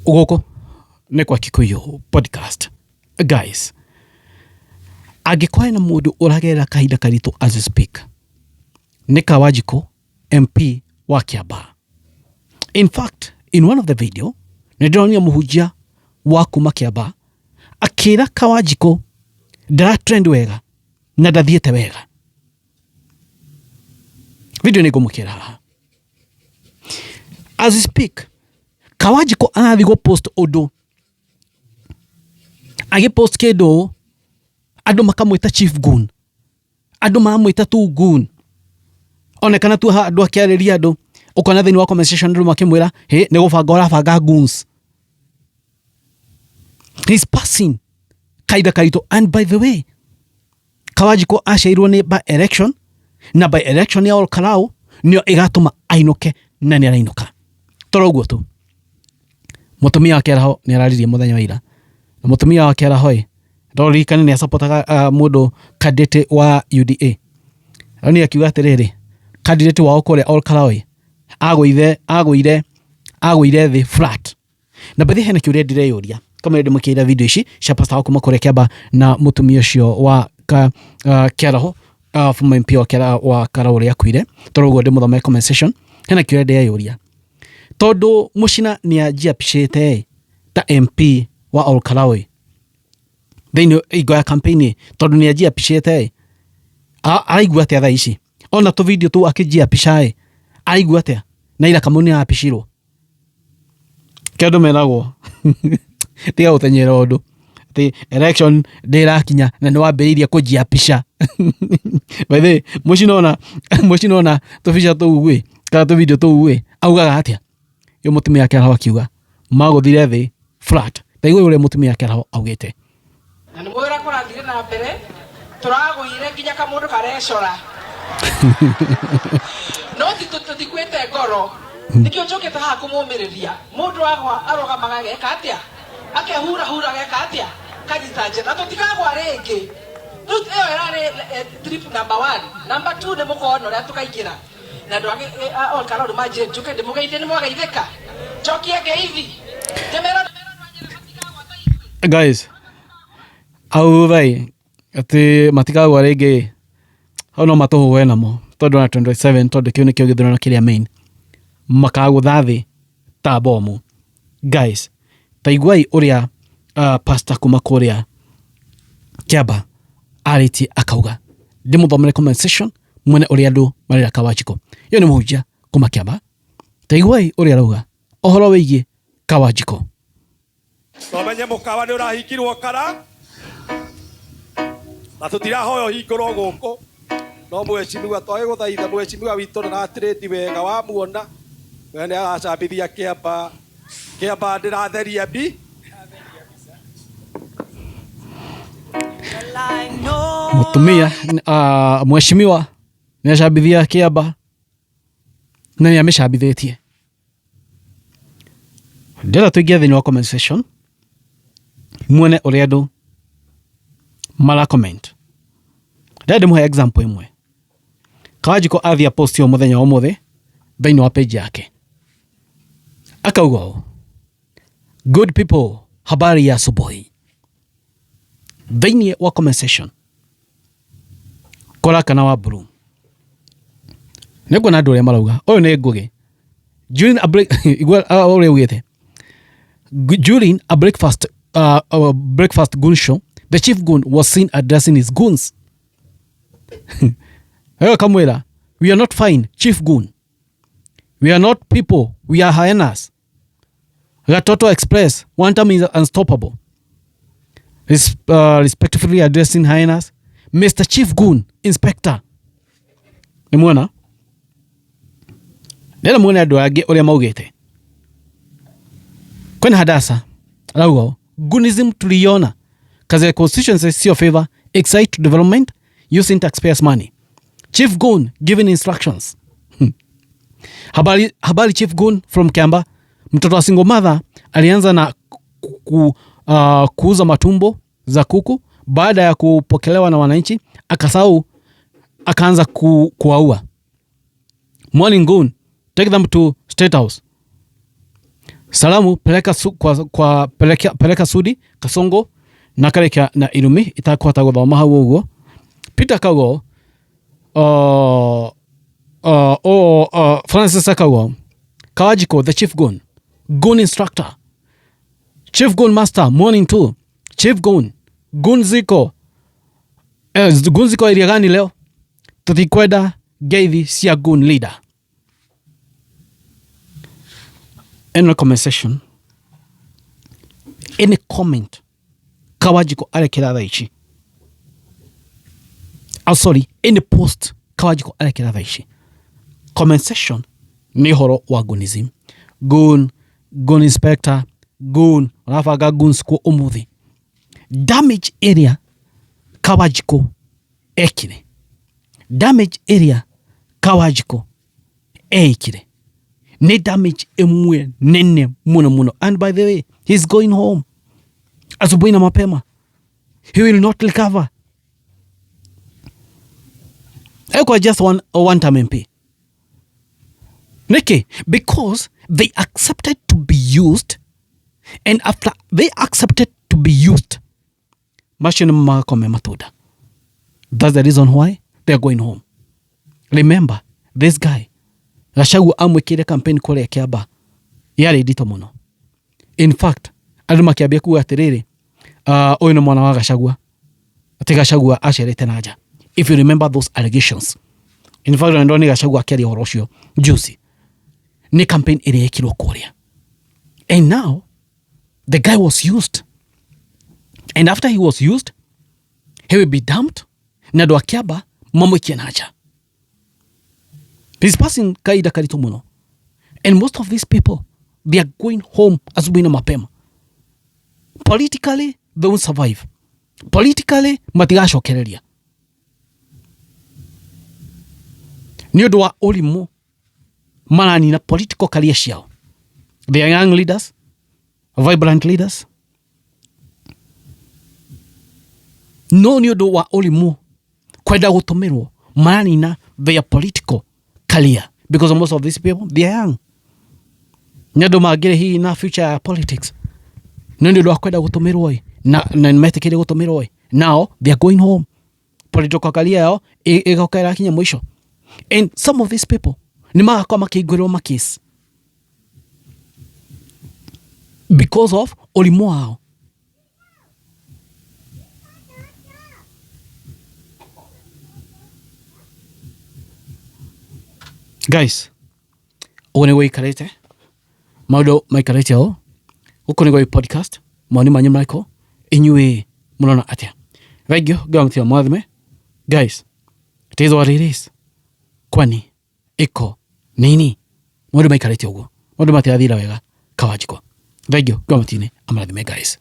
Gũkũ nĩ kwa Kikuyu podcast. Guys, angĩkorwo hena mũndũ ũragerera kahinda karitũ as we speak, nĩ Kawanjikũ MP wa Kiambaa. In fact, in one of the video, nĩ ndĩronire mũhunjia wa kuma Kiambaa akĩra Kawanjikũ ndara trend wega na ndathiĩte wega. Video nĩ ngũmũkĩra haha. As we speak, Kawanjikũ arathiĩ gũ post ũndũ, agĩ post kĩndũ andũ makamwĩta chief goon, andũ maramwĩta tu goon. Onekana tu andũ akĩarĩria andũ, ũkona thĩinĩ wa comment section andũ makĩmwĩra hĩ nĩ gũbanga ũrabanga goons. He's passing kahinda karitũ. And by the way, Kawanjikũ aciarirwo nĩ by election na by election ya Olkalau nĩyo ĩgatũma ainũke na nĩ arainũka. Toro ũguo tu. Mũtumia wa Kĩaraho nĩ araririe mũthenya wa ira. Na mũtumia wa Kĩaraho ĩ, no ririkane nĩ acapotaga mũndũ candidate wa UDA. No nĩ akiuga atĩrĩrĩ, candidate wao kũrĩa Olkalau ĩ, agũire agũire agũire thĩ flat. Na by the way hena kĩũria ndĩreyũria kamũira ndĩmũkĩire video ici cia pastor wa kuma kũrĩa Kĩamba na mũtumia ũcio wa ka, Kĩaraho former MP wa Kĩara wa Karau ũrĩa akuire tondũ ũguo ndĩmũthomere comment section. Hena kĩũria ndĩreyũria tondũ Mũcina nĩ anjiapicĩte ta MP wa Olkalau thĩinĩ hingo ya campaign tondũ nĩ anjiapicĩte araigua atĩa thaa ici ona tũ video tũu akĩnjiapica ĩ araigua atĩa na ira Kamau nĩ arapicirwo kĩ andũ meragwo tiga gũtenyera ũndũ atĩ election ndĩrakinya na nĩ wambĩrĩirie kũnjiapica. By the way, Mũcina ona Mũcina ona tũbica tũu ĩ kana tũ video tũu ĩ augaga atĩa? Yo mũtumia Kĩaraho akiuga magũthire thĩ flat. Ta igua ũrĩa mũtumia Kĩaraho augĩte. Na nĩ mũĩ ũrĩa kũrathire na mbere, tũragũire nginya kamũndũ karecora. No ti tũtikuĩte ngoro. Nĩkĩo njũkĩte haha kũmũmĩrĩria. Mũndũ agwa arũgamaga ageka atĩa? Akehurahura ageka atĩa? Kanyita njĩra. Na tũtikagwa rĩngĩ. Rĩu ĩyo ĩrarĩ trip number one. Number two nĩ mũkona ũrĩa tũkaingĩra. Na andũ a Olkalau nĩ manjĩrire njũke ndĩmũgeithie, nĩ mwageithĩka? Njokie ngeithi. Ndĩmere Guys, hau thai atĩ matikagwa rĩngĩ hau no matũhũe namo tondũ na 27 tondũ kĩu nĩkĩo gĩthurano kĩrĩa main makagũtha thĩ ta bomu. Guys, ta iguai ũrĩa pastor kuma kũrĩa Kĩamba arĩtie akauga. Ndĩmũthomere comment section mwene ũrĩa andũ marera Kawanjikũ. Ĩyo nĩ mũhunjia kuma Kĩamba. Ta iguai ũrĩa arauga ũhoro wĩgiĩ Kawanjikũ. Tomenye mũkawa nĩ ũrahingirwo kara na tũtirahoya ũhingũrwo gũkũ no mheshimiwa twagĩgũthaitha mheshimiwa witũ ndaratirĩti wega wamuona we nĩ aracambithia Kĩamba. Kĩamba ndĩratheria mbi. Mũtumia mheshimiwa nĩ acambithia Kĩamba na nĩ amĩcambithĩtie. Ndĩrenda tũingĩre thĩinĩ wa comment section muone ũrĩa andũ mara comment. Ndĩrenda ndĩmũhe example ĩmwe. Kawanjikũ athiĩ post ĩyo mũthenya wa ũmũthĩ thĩinĩ wa page yake akauga ũũ, good people, habari ya asubuhi. Thĩinĩ wa comment section kora kana wa blue nĩ nguona andũ ũrĩa marauga ũyũ nĩ Ngũgĩ during a break igua ũrĩa augĩte, during a breakfast breakfast goon show, the chief goon was seen addressing his goons. Eyo kamwĩra, we are not fine, chief goon, we are not people, we are hyenas. Gatoto Express, one time is unstoppable. Respectfully addressing hyenas, Mr. Chief Goon, Inspector. Nĩ muona? Ndĩrenda muone andũ angĩ ũrĩa maugĩte. Kwĩna Hadasa arauga ũũ, Goonism tuliiona. Kazi ya constituency sio favor, excite development using taxpayers money. Chief Goon giving instructions. Habari, habari Chief Goon from Kiamba. Mtoto wa single mother alianza na kuuza matumbo za kuku. Baada ya kupokelewa na wananchi akasahau, akaanza kuwaua. Morning Goon, take them to State House. Salamu peleka, su, kwa, kwa, peleka, peleka Sudi Kasongo na karekia na irumi itakuhota guthoma hau uguo. Peter kauga Francis akauga Kawajiko the chief gun gun instructor chief gun master morning to chief gun gun ziko gun ziko area gani leo? Tutikwenda ngeithi cia gun leader. Any comment section, any comment Kawajiko arekera thaa ici, oh, sorry, any post Kawajiko arekera thaa ici comment section nĩ ũhoro wa gunism, gun, gun inspector, gun ũrabanga guns kuo ũmũthĩ. Damage area Kawajiko ekire, damage area Kawajiko eikire nĩ damage ĩmwe nene mũno mũno. And by the way, he's going home asubuhi na mapema, he will not recover. Ekwa just one time MP. Niki, because they accepted to be used, and after they accepted to be used, macio nĩ magakome matunda. That's the reason why they are going home. Remember this guy Gachagua amwĩkĩire campaign kũrĩa Kĩamba yarĩ nditũ mũno. In fact, andũ makĩambia kuga atĩrĩrĩ, ũyũ nĩ mwana wa Gachagua, atĩ Gachagua acerete na nja. If you remember those allegations, in fact ndona nĩ Gachagua akĩaria ũhoro ũcio juzi, nĩ campaign ĩrĩa yekirwo kũrĩa, and now the guy was used, and after he was used he will be dumped na andũ a Kĩamba mamũikie na nja. He's passing kaida karitũ mũno, and most of these people, they are going home asubuhi na mapema. Politically they won't survive, politically matigacokereria nĩ ũndũ wa ũrimũ maranina political career ciao. They are young leaders, vibrant leaders, no nĩ ũndũ wa ũrimũ kwenda gũtũmĩrwo maranina their political career, because most of these people, they are young, nĩ andũ mangĩrĩ hihi na future ya politics, no nĩ ũndũ wa kwenda gũtũmĩrwo ĩ na nĩmetĩkĩrie gũtũmĩrwo ĩ, now they are going home. Political career yao ĩgoka ĩrakinya mũico, and some of these people nĩ magakorwo makĩhingũrĩrwo makesi because of ũrimũ wao. Guys, ũguo nĩguo ikarĩte maũndũ maikarĩte ũũ. Gũkũ nĩguo podcast. Mawoni manyu marĩkũ? Inyuĩ mũrona atĩa? Thank you. Ngai mũtio mwathime. Guys, it is what it is. Kwani iko nini? Maũndũ maikarĩte ũguo, maũndũ matirathira wega Kawajiko. Thank you. Ngai mũtine amarathime, guys.